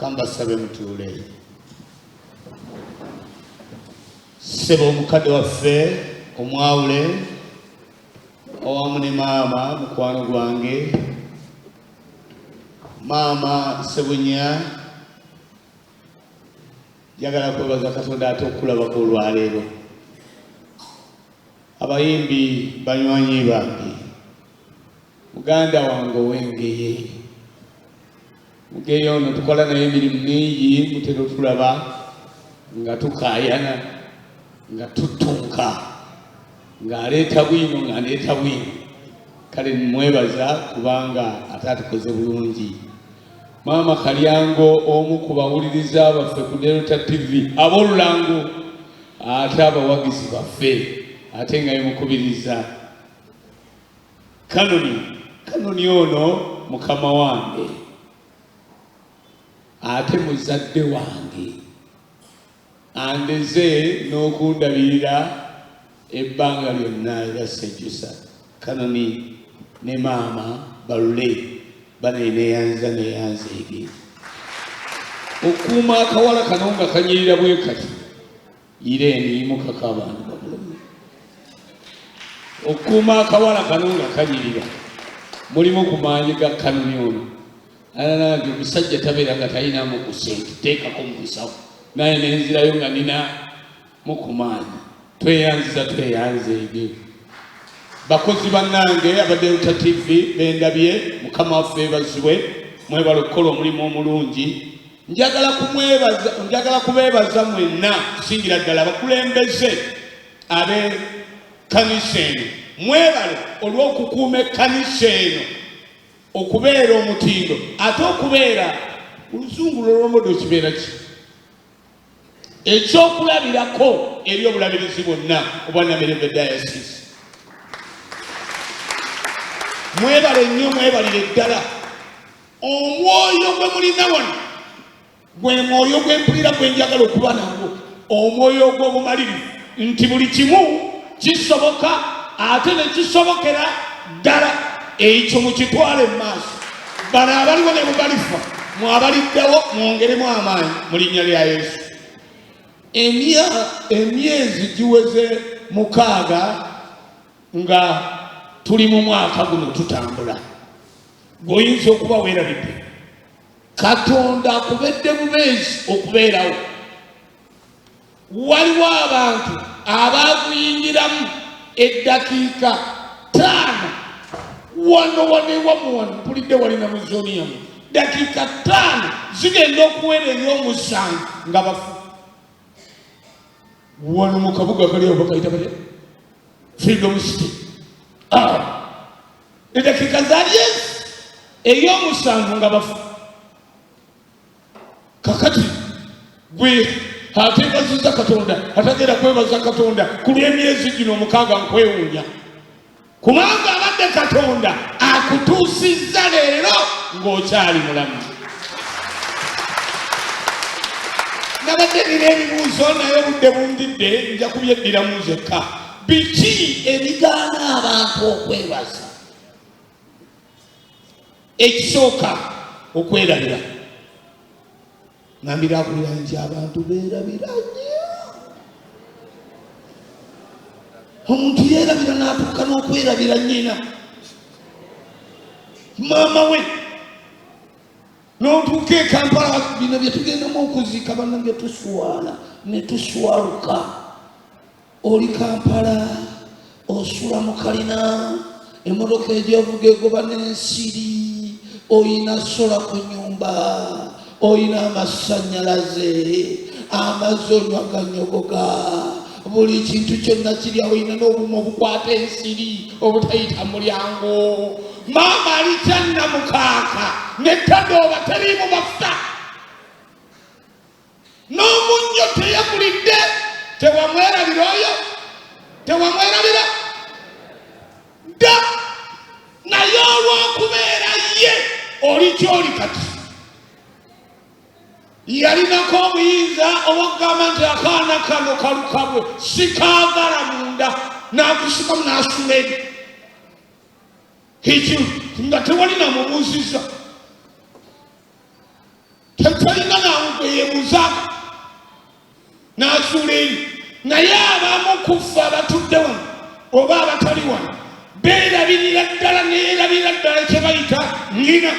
Kambasabe mutuule. Ssebo omukadde waffe omwawule awamu ne maama mukwano gwange maama Ssebunya, njagala kwebaza Katonda ate okukulabako olwaleero. Abayimbi banywanyi bange, muganda wange ow'Engeye, Mugeye ono tukola naye emirimu mingi, mutera otulaba nga tukaayana, nga tutunka, ng'aleeta bwino nga ndeeta bwino. Kale mwebaza kubanga ate atukoze bulungi. Maama Kalyango omu ku bawuliriza baffe ku Delta TV ab'olulango ate abawagizi baffe ate nga yemukubiriza Kanoni. Kanoni ono mukama wange ate muzadde wange, andeze n'okundabirira ebbanga lyonna era sejjusa. Kanoni ne maama Balule banaye neyanza neyanzeege okuuma akawala kano nga kanyirira bwe kati. Irene yimukako abantu bakulome okukuuma akawala kano nga kanyirira mulimu ku maanyi ga Kanoni ono. Alanange omusajja tabeera nga talinamu ku sente, teekako mu nsawo naye nenzirayo nga nina mu ku maanyi. Tweyanziza tweyanzeege bakozi bannange aba Delta TV bendabye, Mukama waffe ebazibwe, mwebale okukola omulimu omulungi. Njagala kumwebaza, njagala kubeebaza mwenna kusingira ddala abakulembeze abe kanisa eno. Mwebale olw'okukuuma ekkanisa eno okubeera omutindo ate okubeera oluzungu lwolwomodo kibeera ki ekyokulabirako eri obulabirizi bwonna obwa Namirembe Diocese. Mwebale nnyo, mwebalire ddala. Omwoyo gwe mulina wano gwe mwoyo gwe mpulira gwe njagala okuba nagwo, omwoyo ogw'obumalirivu nti buli kimu kisoboka ate ne kisobokera ddala. Ekyo mukitwale mu maaso. Bano abaliwo ne bwe balifa, mwe abaliddawo mwongeremu amaanyi mu linnya lya Yesu. Emyezi giweze 6 nga tuli mu mwaka guno tutambula. Gweoyinza okuba weerabidde Katonda akubedde bubeezi okubeerawo. Waliwo abantu abaaguyingiramu eddakiika 5 wano wano ewamu wano mpulidde walina mu zooni yamu dakiika 5 zigenda okuwera ey'omusanvu nga bafu wano mu kabuga kali awo bakayita batya Freedom City. Eddakiika zaali ezi ey'omusanvu nga bafu. Kakati gwe ateebaziza Katonda atagenda kwebaza Katonda ku lw'emyezi gino 6 nkwewuunya, kubanga abadde Katonda akutuusizza leero ng'okyali mulamu. Nabadde nina ebibuuzo naye obudde bundidde, nja kubyeddiramu nzekka. Biki ebigaana abantu okwebaza? Ekisooka, okwerabira. Ngambira akulira nti abantu beerabira nnyo. Omuntu yeerabira n'atuuka n'okwerabira nnyina, maama we. N'otuuka e Kampala, bino bye tugendamu okuziika bannange, tuswala ne tuswaluka. Oli Kampala, osula mu kalina, emmotoka egyovuga egoba n'ensiri, oyina sola ku nyumba, oyina amasannyalaze, amazzi onywa ganyogoga, buli kintu kyonna kiri awo, oyina n'obumu obukwata ensiri obutayita mulyango. Maama ali kyannamukaaka ne tadooba teriimu mafuta, n'omunnyo teyagulidde. Tewamwerabira oyo, tewamwerabira dda, naye olw'okubeera ye oli kyoli kati yalinako obuyinza obwokugamba nti akaana kano kalukabwe sikaagala munda, n'akusikamu n'asula eri ekyo nga tewali namubuuzizza. Tetalina Naye abamu ku ffe abatudde wano oba abatali wano beerabirira ddala, neerabirira ddala kye bayita nnyina,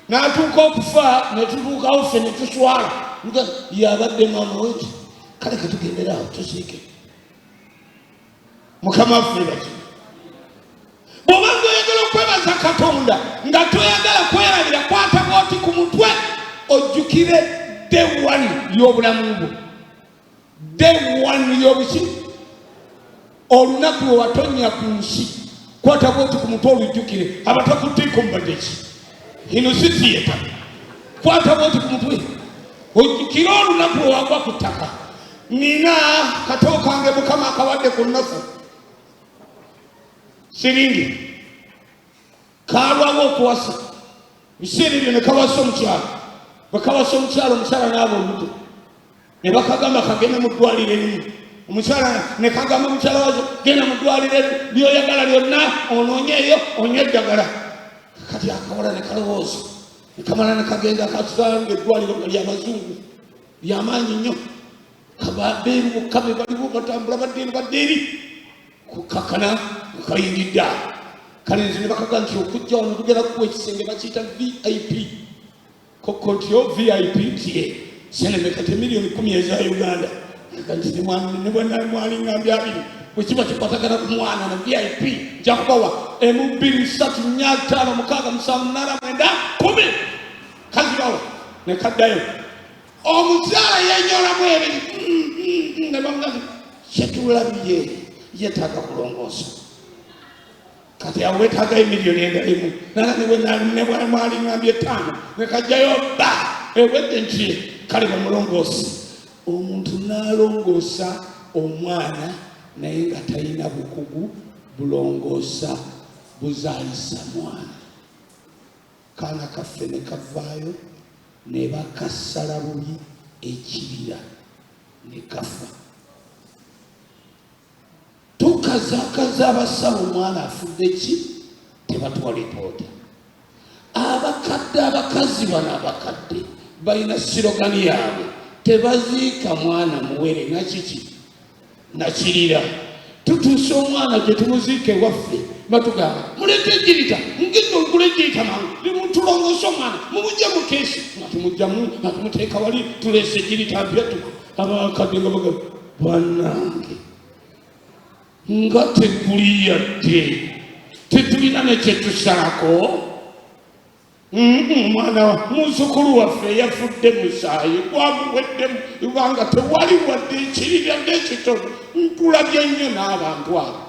n'atuuka okufa ne tutuukawo ffe ne tuswala. Yabadde maama weki, kale katugendere awo tuziike. Mukama waffe baki, bw'oba ng'oyagala okwebaza Katonda nga toyagala kwerabira, kwata bwoti ku mutwe ojjukire day one y'obulamu bwo, day one y'obuki, olunaku lwe watonnya ku nsi. Kwata bwoti ku mutwe olujjukire. Abatakuttiiko mubadde ki? Ino si theatre. Kwata bwoti ku mutwe ojjukire olunaku lwe wagwa ku ttaka. Nina kato kange Mukama akawadde ku nnaku siringi, kalwawo okuwasa biseera ebyo ne kawasa omukyalo. Bwe kawasa omukyalo, omukyala n'aba olubuto, ne bakagamba kagende mu ddwaliro erimu. Omukyala ne kagamba omukyala wazo, genda mu ddwaliro lyoyagala lyonna onoonyeeyo onywe eddagala. Kati akawala ne kalowooza, ne kamala ne kagenda kasanga eddwaliro nga lyabazungu, lyamaanyi nnyo, kababeeru bokka be baliwo, batambula badde eno badde eri, kukakana nga kayingidde awo. Kale nze ne bakaga nti okujja wano tugenda kukuwa ekisenge bakiyita VIP. Kokotyo VIP nti sente kati miliyoni 10 eza Uganda. Nti ne bwe mwali ngambye 20, bwe kiba kikwatagana ku mwana na VIP, nja kubawa 1, 2, 3, 4, 5, 6, 7, 8, 9, 10, kazibawa. Ne kaddayo, omukyala yenyolamu ebiri, ne bamuga nti kyetulabye yeetaaga kulongoosa. Kati awo wetaagayo miliyoni endala 1. Nala ne mwali ngambye 5, ne kajjayo ba ewedde nti kale bamulongoose. Omuntu n'alongoosa omwana naye nga talina bukugu bulongoosa buzaalisa mwana. Kaana kaffe ne kavaayo ne bakasala bubi ekibira ne kafa. Tukazaakaza abasawo, omwana afudde ki, tebatuwa lipoota. Abakadde, abakazi bano abakadde balina slogan yaabwe, tebaziika mwana muwere nakiki nakirira. Tutuuse omwana gye tumuziika ewaffe, batugamba muleete ejirita, mugenda ogula ejirita mangu tulongose omwana, mumugye mu case. Nga tumugjamu nga tumuteeka wali, tuleese ejirita mpya. Abakadde nga baga, bannange, nga teguli yadde, tetulina nekyetusalako. Omwana muzukulu waffe yafudde musaayi gwamuweddemu kubanga tewali wadde ekirira ekitono. Ntulabye nnyo n'abantu abo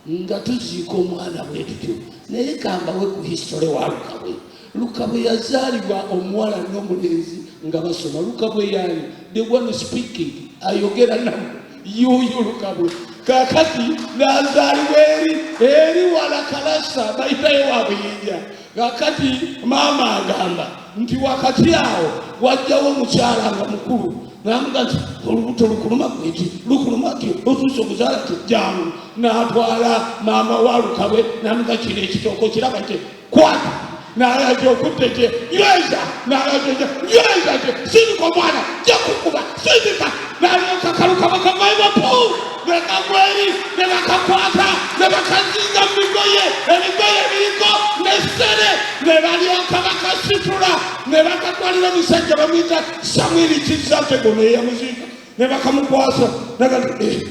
nga tuziika omwana bwe tutyo. Naye kambawe ku history wa Lukabwe. Lukabwe yazaalibwa omuwala n'omulenzi nga basoma. Lukabwe yaani? The one speaking, ayogera namu yuyu Lukabwe. Kakati nazaalibwa eri eri wala Kalasa, bayitayo wa Buyinja. Kakati maama agamba nti wakati awo wajjawo omukyala nga mukulu, namuga nti olubuto lukuluma kweti, lukuluma ti, otuuse okuzaala ti, jangu. N'atwala maama wa Lukabwe, namuga kino ekitooko kiraba nti kwata, nalaja okutte kye nyweza, nalaja nyweza kye, sindika omwana jakukuba, sindika. Nalyoka kalukabwe kavayo pu nekagwa eri, ne bakakwata ne bakazinga mu migoye, emigoye biriko nesere, ne balyoka bakasitula ne bakatwalira omusajja bamuyita Samwiri Kizantego, neyamuziika ne bakamukwasa. Nagati eh,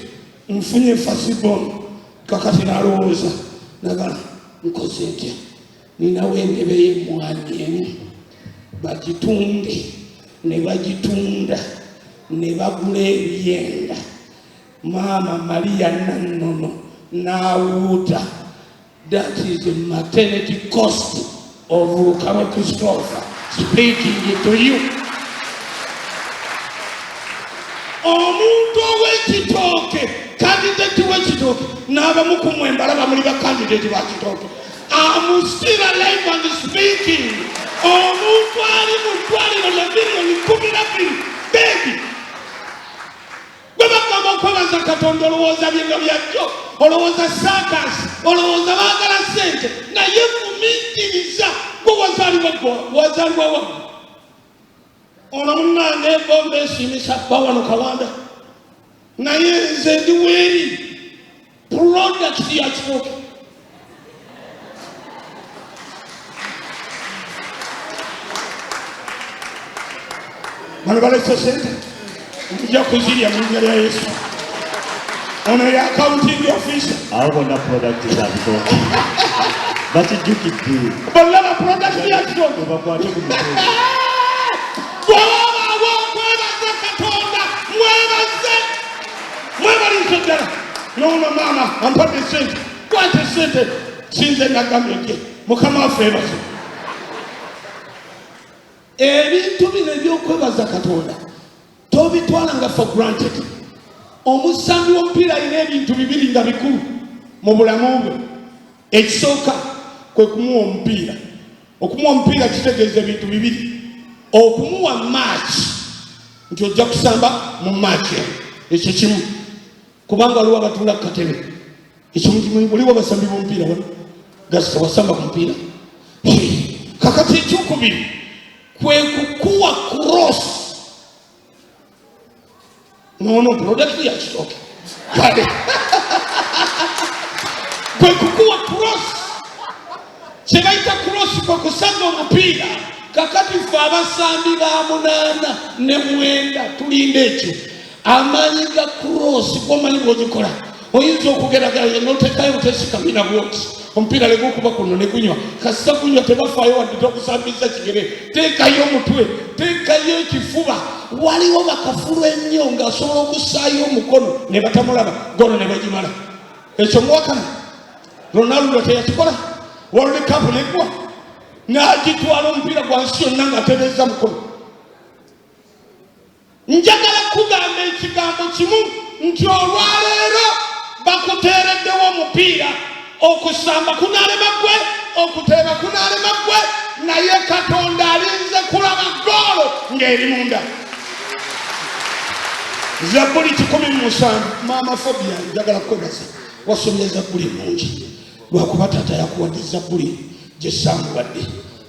nfunye firstborn. Kakati nalowooza, nagala nkoze ntya? Ninawo endebe y'emmwanyi emu, bagitunde. Ne bagitunda ne bagula ebyenda. Maama Mariya Nannono n'awuuta. That is the maternity cost of Lukabwe Christopher speaking to you. Omuntu ow'ekitooke, candidate w'ekitooke, n'abamu ku mmwe mbalaba muli ba candidate ba kitooke. I'm still alive and speaking. Omuntu ali mu ddwaliro lya miliyoni 12 bed, bwe bagamba okwebaza Katonda, olowooza bino byajjo, olowooza circus, olowooza baagala ssente. Naye fumiitiriza, gwe wazaalibwa, gwe wazaalibwa waggulu. Ono munnange bomba esiimisa bba wano Kawanda. Naye nze ndi weeri product ya kitooke. Bano balese sente, nja kuzirya mu linnya lya Yesu. Ono ye accounting officer. Abo bonna product za bitooke bakijjukidde. Bonna ba product ya kitooke. Bakwate ku mutwe. Bw'obaawo okwebaza Katonda, mwebaze, mwebalize ddala. Noono maama ampadde sente, kwata sente, sinze nagambye nti Mukama waffe ebaze. Ebintu bino eby'okwebaza Katonda tobitwalanga for granted. Omusambi w'omupiira alina ebintu bibiri nga bikulu mu bulamu bwe. Ekisooka kwe kumuwa omupiira. Okumuwa omupiira kitegeeza ebintu bibiri: okumuwa match nti ojja kusamba mu match eno, ekyo kimu, kubanga waliwo abatuula ku katebe. Ekyo mukimanyi, waliwo abasambi b'omupiira wano, gasita wasamba ku mupiira. Kakati ekyokubiri kwe kukuwa cross. Nono product ya kitooke kale kwe kukuwa cross, kye bayita cross kwe kusaza omupiira. Kakati ffe abasambi ba 8 ne 9 tulinda ekyo. Amaanyi ga cross gomanyi bw'ogikola, oyinza okugeraganya n'oteekayo buteesikamina bwoti, omupiira ne gukuba kuno ne gunywa. Kasita gunywa tebafaayo wadde tokusambiza kigere, teekayo omutwe, teekayo ekifuba. Waliwo bakafulu ennyo ng'asobola okussaayo omukono ne batamulaba, gono ne bagimala. Ekyo muwakana Ronaldo teyakikola World Cup neggwa n'agitwala omupiira gwa nsi yonna ng'atereeza mukono. Njagala kugamba ekigambo kimu nti olwaleero bakuteereddewo omupiira, okusamba kunaalema ggwe, okuteeba kunaalema ggwe, naye Katonda alinze kulaba ggoolo ng'eri munda. Zabbuli 107. Maama Fobia, njagala kukwebaza, wasomye zabbuli nnungi, lwakuba taata yakuwadde zabbuli gye saamuwadde.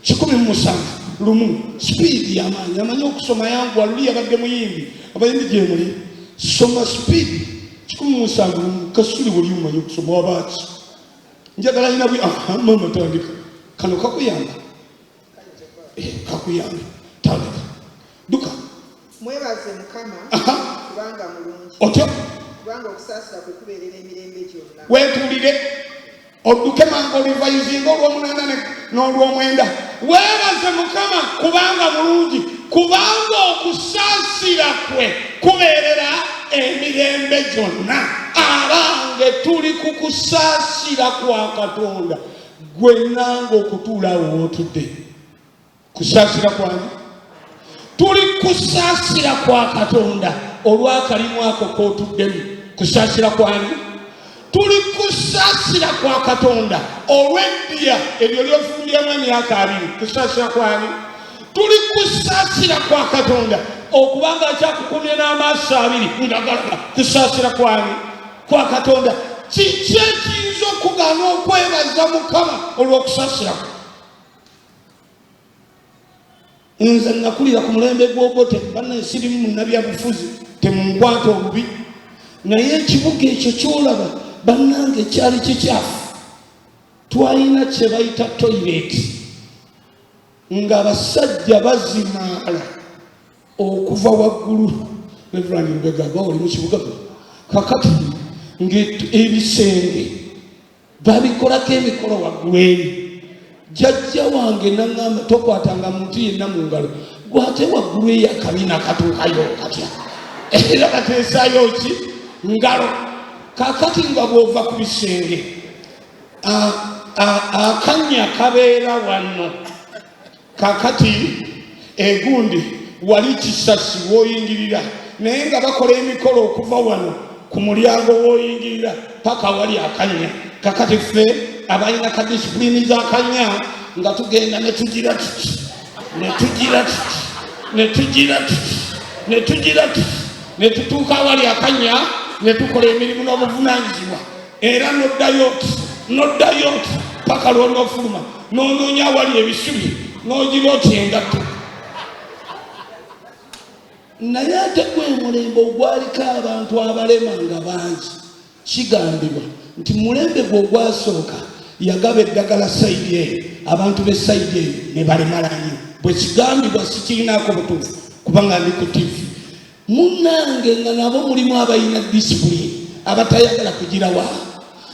107 lumu, sipiidi y'amaanyi, amanyi okusoma yanguwa, luli yabadde muyimbi, abayimbi gye muli, soma sipiidi. 107 lumu, kasuli wali omanyi okusoma wabaaki? Njagala yina bwe. Aha, maama tandika, kano kakuyamba, kakuyamba, tandika, duka. Mwebaze Mukama kubanga mulungi. Otyo. Kubanga okusaasira kwe kubeerera emirembe gyonna. Weetuulire odduke mangu olivayizinga olw'omunaana n'olw'omwenda. Weebaze Mukama kubanga mulungi, kubanga okusaasira kwe kubeerera emirembe gyonna. Abange, tuli ku kusaasira kwa Katonda. Gwe nange okutuula awo w'otudde, kusaasira kwange. Tuli kusaasira kwa Katonda olw'akalimu ako k'otuddemu, kusaasira kwange. Tuli kusaasira kwa Katonda olw'eddya eryo ly'ofumbyamu emyaka 20, kusaasira kwange. Tuli kusaasira kwa Katonda okubanga akyakukumye n'amaaso abiri nga galaba, kusaasira kwange kwa Katonda. Kiki ekiyinza okugaana okwebaza Mukama olw'okusaasira kwe? Nze nakulira ku mulembe gw'Obote, bannaye sirimu munnabyabufuzi, temunkwata obubi, naye ekibuga ekyo ky'olaba bannange kyali kikyafu. Twalina kye bayita toyireti, ng'abasajja bazimaala okuva waggulu. Reverend Lubega, ba oli mu kibuga kakati ng'ebisenge babikolako emikolo waggulu eri. Jjajja wange naŋŋamba tokwatanga muntu yenna mu ngalo, gwate waggulu eyo akabina katuukayo katya? Era bateesaayo ki ngalo. Kakati nga bw'ova ku bisenge akannya kabeera wano. Kakati egundi wali kisasi w'oyingirira, naye nga bakola emikolo okuva wano ku mulyango w'oyingirira paka wali akannya. Kakati ffe abalina ka disipulini z'akannya nga tugenda ne tugira tuti, ne tugira tuti, ne tugira tuti, ne tugira tuti, ne tutuuka awali akannya ne tukola emirimu n'obuvunaanyizibwa. Era n'oddayo oti, n'oddayo oti paka lw'onoofuluma n'onoonya awali ebisubi n'ogira oti engatto. Naye ate gwe mulembe ogwaliko abantu abalema nga bangi. Kigambibwa nti mulembe gwe ogwasooka yagaba eddagala side eyo, abantu b'e side eyo ne balemala nnyo. Bwe kigambibwa, sikirinaako butuufu kubanga ndi ku TV. Munnange, nga nabo mulimu abalina discipline, abatayagala kugirawa,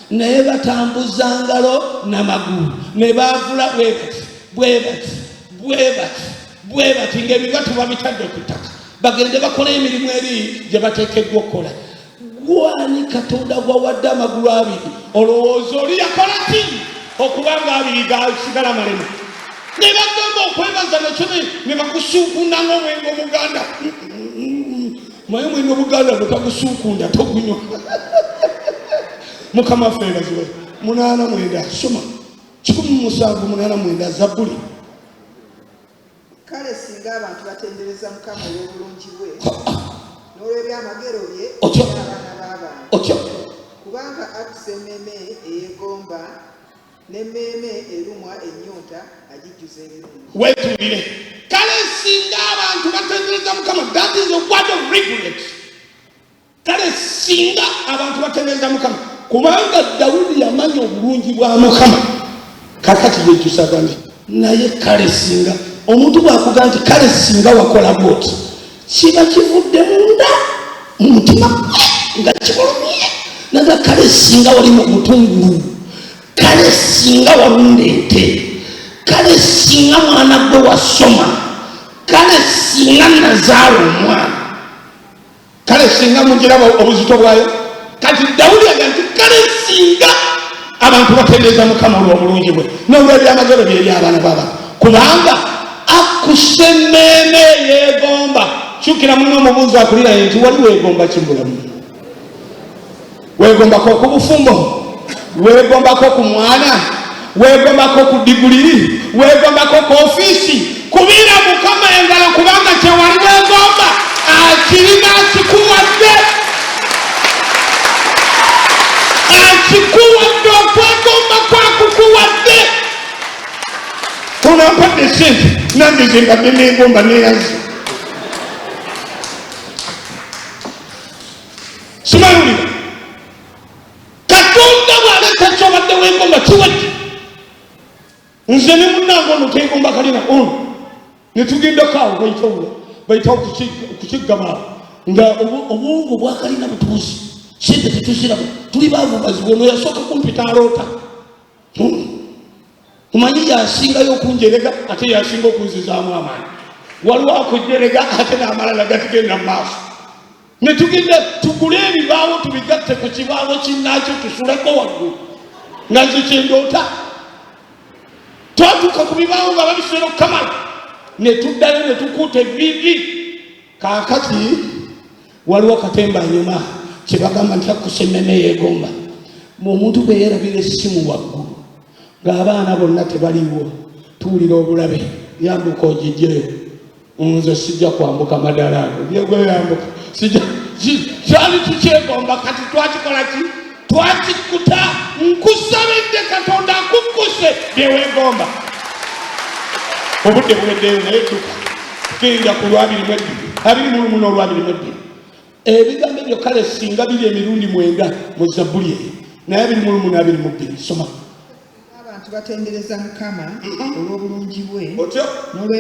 naye batambuza ngalo n'amagulu ne baavula bwe bati, bwe bati, bwe bati, bwe bati, ng'ebibatu babitadde ku ttaka, bagende bakole emirimu eri gye bateekeddwa okukola. Gwani Katonda gwawadde amagulu abiri? Olowooza oli yakola ki okubanga abiri gasigala malema? Ne bagamba okwebaza nakyo ne bakusuukunda ng'omwenge omuganda. Maye omwenge omuganda bwe tagusuukunda togunywa. Mukama waffe yeebazibwe. 89, soma 107 89, Zabbuli. Kale singa abantu batendereza Mukama olw'obulungi bwe n'olw'ebyamagero bye Otyo. eri abaana b'abantu. Otyo. Kubanga akkusa emmeeme eyeegomba, n'emmeeme erumwa ennyonta agijjuza ebirungi. Wetuulire. Kale singa abantu batendereza Mukama, that is a word of regret. Kale singa abantu batendereza Mukama, kubanga Dawudi yamanya obulungi bwa Mukama, kakati yejjusaga nti naye kale singa. Omuntu bwakuga nti kale singa wakola bwoti, kiba kivudde munda mu mutima gwe nga kikulumye. Naga kale singa wali mu butungulu, kale singa walunda ente, kale singa mwana gwe wasoma, kale singa nazaala omwana, kale singa mugiraba obuzito bwayo. Kati Dawudi aga nti kale singa abantu batendereza Mukama olw'obulungi bwe n'olwebyamagero bye eri abaana b'abantu, kubanga akkusa emmeeme yeegomba. Kyukira muno omubuuzi akuliraye nti wali weegomba kimbulamu? Weegombako ku bufumbo? Weegombako ku mwana? Weegombako ku diguli? Weegombako ku ofiisi? Kubira Mukama engalo, kubanga kyewali weegomba akirina, akikuwadde, akikuwadde. Okwegomba kwakukuwadde. Onampadde sente nange zembadde negomba, neyazi simanwulira. Katonda bw'aleeta kyobadde weegomba, kiwedde. Nze ne munnange ono twegomba kalina ono, netugendako awo bayitawo, bayitawo kukiggama, nga obwongo bwakalina butuuzi, sente tetuziraba, tuli baavu bazibu. Ono yasooka kumpita aloota. Omanyi yasingayo okunjerega, ate yasinga okunzizaamu amaanyi. Waliwo akujerega ate n'amalala gatugenda mu maaso. Netugenda tugule ebibaawo tubigatte ku kibaawo kinnaakyo, tusuleko waggulu, nga nze kyendoota. Twatuuka ku bibaawo nga babisera okukamala, netuddayo netukuuta evivi. Kaakati waliwo katemba nyuma kyebagamba nti akkusa emmeme yeegomba. Omuntu bwe yeerabira essimu waggulu ng'abaana bonna tebaliiwo, tuwulira obulabe. Yambuka ogijjeyo. Nze sijja kwambuka madaala ago, byegweyambuka sijja. Kyali tukyegomba, kati twakikola ki? Twakikuta. Nkusabidde Katonda akukkuse byeweegomba. Obudde buweddeyo, naye dduka genda ku lwabiri mu ebbiri, 21 n'olwabiri mu ebbiri. Ebigambo ebyo kale singa biri emirundi 9 mu Zabbuli eyo, naye 21 n'22, soma. Abantu batendereza Mukama olw'obulungi bwe Otyo. n'olwe